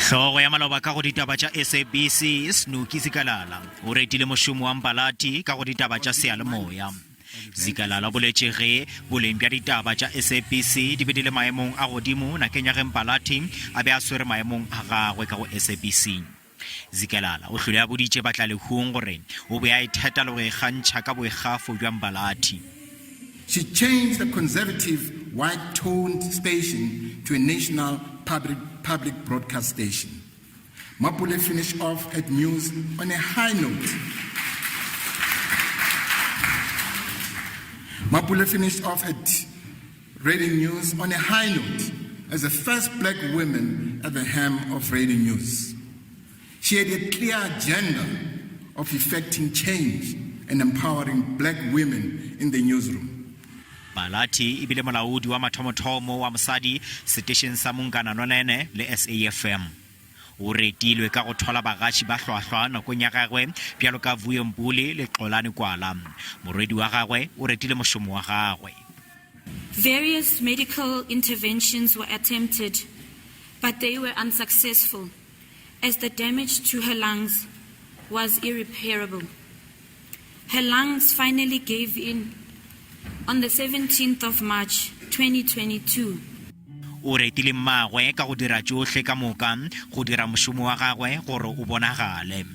Hlogo ya maloba ka go ditaba tša SABC, Snuki Zikalala, o retile mošomo wa Mpalathi ka go ditaba tša seyalemoya. Zikalala o boletše ge boleng bja ditaba tša SABC di be di le maemong a godimo nakeng ya ge Mpalathi a be a swere maemong a gagwe ka go SABC. Zikalala o hlwele a boditše batlalehung gore o be a itheta le go ikgantšha ka boikgafo bja Mbalathi. She changed the conservative white-toned station to a national public, public broadcast station. Mapule finished off at news on a high note. Mapule finished off at Radio News on a high note as the first black woman at the helm of Radio News. She had a clear agenda of effecting change and empowering black women in the newsroom. Balathi e bile molaodi wa mathomothomo wa mosadi setešeng sa Munghana Lonene le SAFM. O retilwe ka go thola bagaši ba hlwahlwa nakong ya gagwe bjalo ka Vuyo Mbuli le Xolani Kwala. Morwedi wa gagwe o retile mošomo wa gagwe. Various medical interventions were attempted, but they were unsuccessful as the damage to her lungs was irreparable. Her lungs finally gave in on the 17th of March 2022. O retile mmagwe ka go dira tšohle ka moka go dira mošomo wa gagwe gore o bonagale.